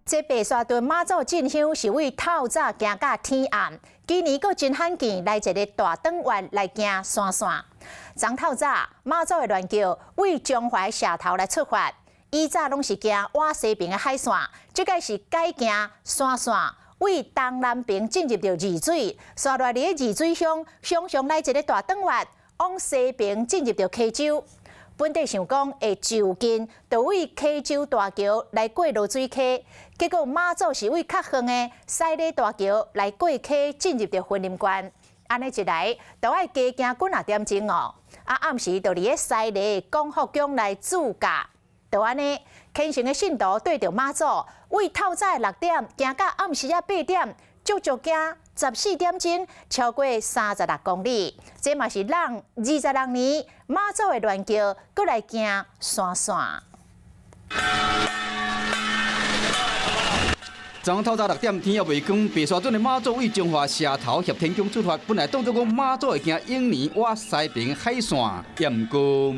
這白沙屯媽祖進香是為透早行到天暗，今年閣真罕見來一个大轉彎來行山線。昨透早媽祖的鸞轎為彰化社頭來出發，以早攏是行倚西爿的海線，這擺是改行山線，為東南爿進入著二水，紲落來佇咧二水鄉，常常來一个大轉彎，往西爿進入著溪州。本底想講會就近，就為溪州大橋來過濁水溪，結果媽祖是為較遠的西螺大橋來過溪進入著雲林縣。按呢一來，就愛加行幾若點鐘哦。啊，暗時就佇咧西螺廣福宮來駐駕，就按呢，虔誠的信徒綴著媽祖，為透早的6點行到暗時仔8點，足足行14點鐘，超過36公里。這嘛是咱26年媽祖的鸞轎，閣來行山線。昨透早6點，天猶未光，白沙屯的媽祖為彰化社頭協天宮出發，本來當作講媽祖會行永年倚西爿海線，也毋過。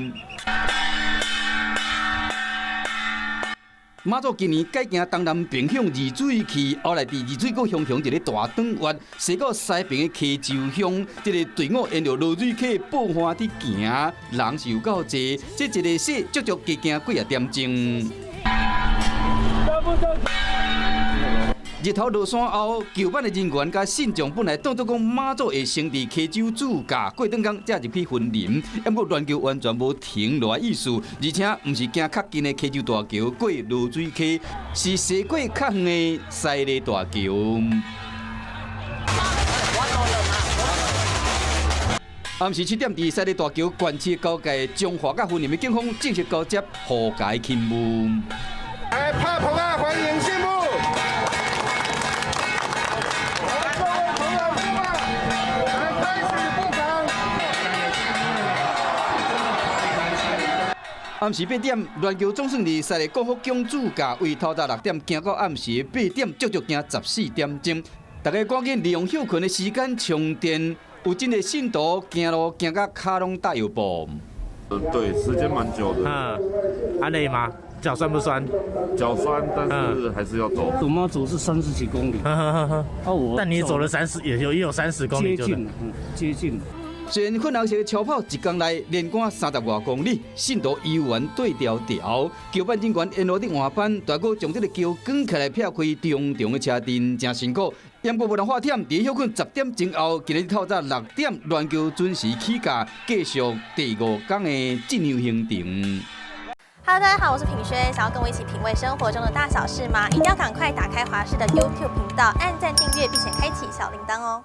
媽祖今年改行東南爿向二水去，後來佇二水閣雄雄一个大轉彎，駛到西爿的溪州鄉，這个隊伍沿著濁水溪布岸佇行，人是有夠濟，這一个駛足足加行幾仔點鐘。日頭落山後，轎班的人員佮信眾本來當作講媽祖會先佇溪州駐駕，過轉工才入去雲林，毋過鸞轎完全無停落來意思，而且毋是行較近的溪州大橋過濁水溪，是駛過較遠的西螺大橋。暗時7點，佇西螺大橋縣市交界，彰化佮雲林的警方正式交接護駕勤務。來拍捧啊！歡迎信步。各位朋友，來開始布場。暗時8點，鸞轎總算佇西螺廣福宮駐駕，為透早6點行到暗時八點，足足行14點鐘。大家趕緊利用歇睏的時間充電，有真濟信徒行路行甲跤攏搭藥布。對，時間蠻久的。嗯，啊累嗎？腳酸不酸？腳酸，但是還是要走。我媽走是30幾公里，啊我。但你走了三十，也有30公里。接近，接近。雖然粉紅色的超跑一工內連趕30外公里，信徒猶原綴迢迢。轎班人員沿路佇換班，大哥將這个轎捲起來拆開長長的車陣，誠辛苦。毋過無人發忝，佇歇睏10點鐘後，今日透早6點，鸞轎準時起駕，繼續第五工的進香行程。 Hello，大家好，我是品軒，想要跟我一起品味生活中的大小事嗎？一定要趕快打開華視的 YouTube 頻道，按讚訂閱，並且開啟小鈴鐺哦。